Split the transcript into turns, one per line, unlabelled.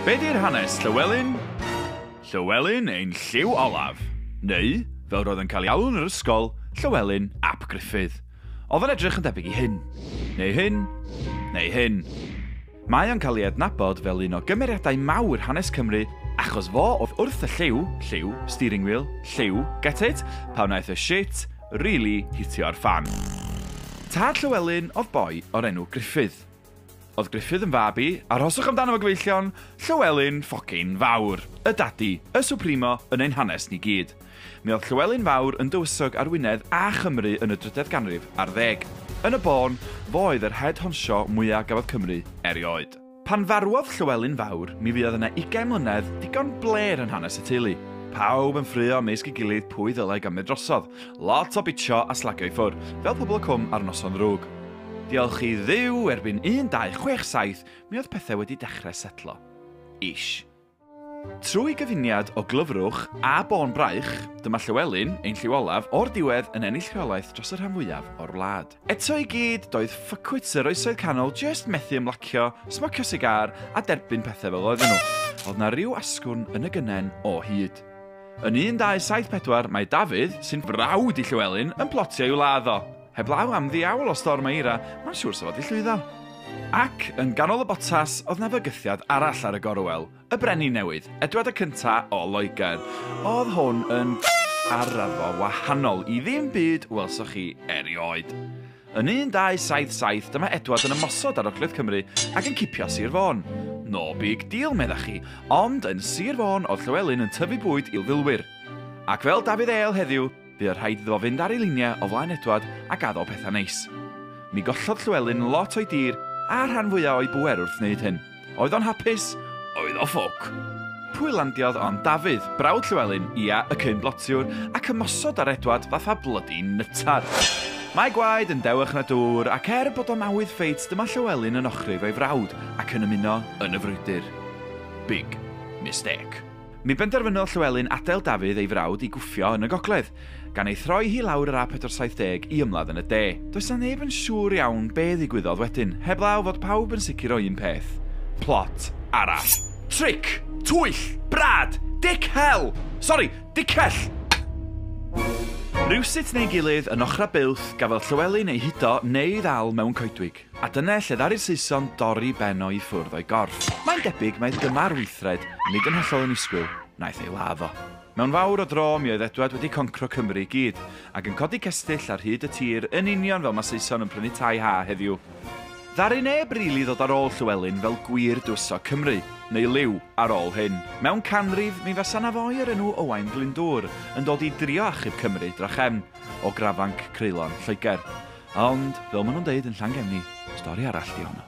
Be di'r hanes, Llywelyn? Llywelyn ein lliw olaf. Neu, fel roedd yn cael ei alw yn yr ysgol, Llywelyn ap Gruffydd. Oedd yn edrych yn debyg i hyn. Neu hyn. Neu hyn. Mae o'n cael ei adnabod fel un o gymeriadau mawr hanes Cymru achos fo oedd wrth y llyw, lliw, steering wheel, lliw, get it? Pan wnaeth y shit really hitio'r ffan. Tad Llywelyn oedd boi o'r enw Gruffydd. Oedd Gruffydd yn fab i, arhoswch amdano fo gyfeillion, Llywelyn ffocin Fawr, y dadi, y supremo yn ein hanes ni gyd. Mi oedd Llywelyn Fawr yn dywysog ar Wynedd a Chymru yn y drydedd ganrif ar ddeg. Yn y bôn, fo oedd yr head honcho mwya gafodd Cymru erioed. Pan farwodd Llywelyn Fawr, mi fuodd yna ugain mlynedd digon blêr yn hanes y teulu. Pawb yn ffraeo ymysg ei gilydd pwy ddylai gymryd drosodd. Lot o bitcho a slagio i ffwr, fel pobl y cwm ar noson ddrwg. Diolch i Dduw, erbyn 1267 mi oedd pethau wedi dechrau setlo. Ish. Trwy gyfuniad o glyfrwch a bôn braich, dyma Llywelyn, ein lliw olaf, o'r diwedd yn ennill rheolaeth dros y rhan fwyaf o'r wlad. Eto i gyd, doedd ffycwits yr Oesoedd Canol jyst methu ymlacio, smocio sigâr a derbyn pethau fel oedden nhw. Oedd 'na ryw asgwrn yn y gynnen o hyd. Yn 1274 mae Dafydd, sy'n frawd i Llywelyn, yn plotio i'w ladd o. Heblaw am ddiawl o storm eira, mae'n siŵr 'sa fo 'di llwyddo. Ac, yn ganol y botas, oedd 'na fygythiad arall ar y gorwel, y brenin newydd, Edward y Cynta o Loegr. Oedd hwn yn ar raddfa wahanol i ddim byd welsoch chi erioed. Yn 1277 dyma Edward yn ymosod ar ogledd Cymru ac yn cipio Sir Fôn. No big deal, meddach chi, ond yn Sir Fôn oedd Llywelyn yn tyfu bwyd i'w filwyr. Ac fel Dafydd Êl heddiw, Buodd rhaid iddo fo fynd ar ei liniau o flaen Edward ac addo pethau neis. Mi gollodd Llywelyn lot o'i dir a'r rhan fwya o'i bŵer wrth wneud hyn. Oedd o'n hapus? Oedd o ffwc! Pwy landiodd ond Dafydd, brawd Llywelyn, ia, y cyn blotiwr, ac ymosod ar Edward fatha blydi nytar. Mae gwaed yn dewach na dŵr, ac er bod o'm awydd ffeit dyma Llywelyn yn ochri efo'i frawd ac yn ymuno yn y frwydr. Big mistake. Mi benderfynodd Llywelyn adael Dafydd ei frawd i gwffio yn y gogledd, gan ei throi hi lawr yr A470 i ymladd yn y de. Does 'na neb yn siŵr iawn be ddigwyddodd wedyn, heblaw fod pawb yn sicr o un peth. Plot arall. Tric! Twyll! Brad! Dic hell! Sori, dicell! Rywsut neu gilydd, yn ochrau buwch, gafodd Llywelyn ei hudo neu ei ddal mewn coedwig. A dyna lle ddaru'r Saeson dorri ben o i ffwrdd o'i gorff. Mae'n debyg mai dyma'r weithred, nid yn hollol annisgwyl, wnaeth ei ladd o. Mewn fawr o dro, mi oedd Edward wedi concro Cymru i gyd, ac yn codi cestyll ar hyd y tir, yn union fel mae Saeson yn prynu tai ha heddiw. Ddaru neb rili ddod ar ôl Llywelyn fel gwir dywysog Cymru, neu liw, ar ôl hyn. Mewn canrif, mi fasa 'na foi o'r enw Owain Glyndŵr yn dod i drio achub Cymru drachefn, o grafanc creulon Lloegr. Ond, fel maen nhw'n deud yn Llangefni, stori arall 'di honno.